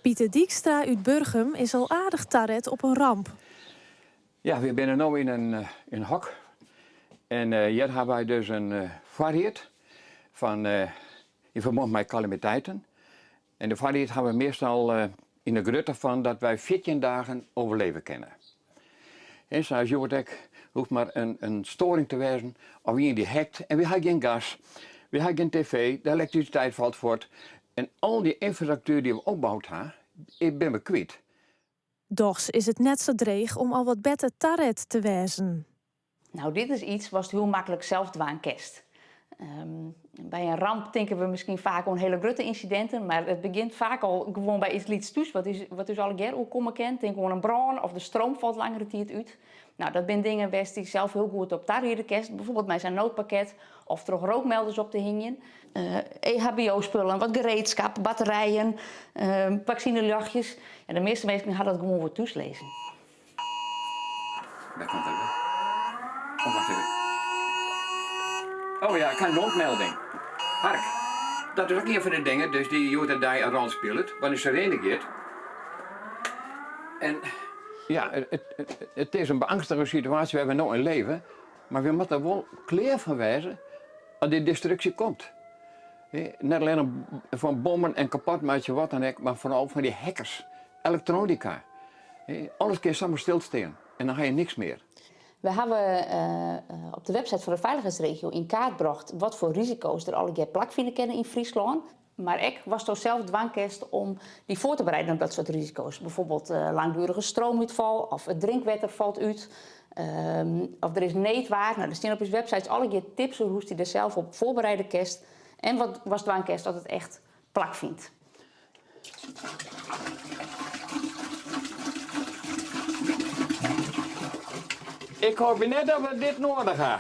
Pieter Dykstra út Burgum is al aardich taret op in ramp. Ja, wy binne no yn in hok en hjir hawwe wy dus in foarried fan yn ferbân mei kalamiteiten. En de foarried hawwe we meastal yn de grutte fan dat wy 14 dagen overleve kinne. En sa as hjoed ek, hoecht mar in storing te wêzen of ien dy hackt en wy ha gjin gas, wy ha gjin tv, de elektrisiteit falt fuort en al dy ynfrastruktuer dy't we opboud ha, binne we kwyt. Dochs is it net sa dreech om al wat better taret te wêzen. Nou, dit is iets watst hiel maklik sels dwaan kinst. By in ramp tinke we miskien faak oan hiele grutte ynsidinten, mar it begjint faak al gewoan by iets lyts thús, wat ús, wat ús allegear oerkomme kin. Tink oan in brân of de stroom falt langere tiid út. Nou, dat binne dingen wêr'tst dy sels hiel goed op tariede kinst, bijvoorbeeld mei sa'n noodpakket of troch rookmelders op te hingjen. EHBO-spullen, wat gereedskap, batterijen, waksineljochtjes. En de measte minsken ha dat gewoan wol thús lizzen. Daar komt hij weer. Oh, wacht even. Oh ja, ik ha in noodmelding. Hark. Dat is ek ien fan de dingen dus dy't hjoed-de-dei in rol spilet, wannear de sirene giet. En ja, it is in beangstige situaasje wêr't we no yn leve, mar we moatte der wol klear foar wêze as dy destruksje komt. Net allinnich fan bommen en kapot meitsje wat dan ek, mar foaral fan dy hackers, elektronika. Alles kin samar stilstean en dan ha je niks mear. We hawwe op de website fan de Veiligheidsregio yn kaart brocht watfoar risiko's der allegear plakfine kinne yn Fryslân. Mar ek watsto sels dwaan kinst om dy foar te bereiden op dat soart risiko's. Bijvoorbeeld langduerige stroomútfal of it drinkwetter falt út of der is needwaar. Nou, der stean op ús websites allegear tips oer hoe'tst dy dêr sels op foarbereide kinst en wat watst dwaan kinst as it echt plakfynt. Ik hoopje net dat we dit noadich ha.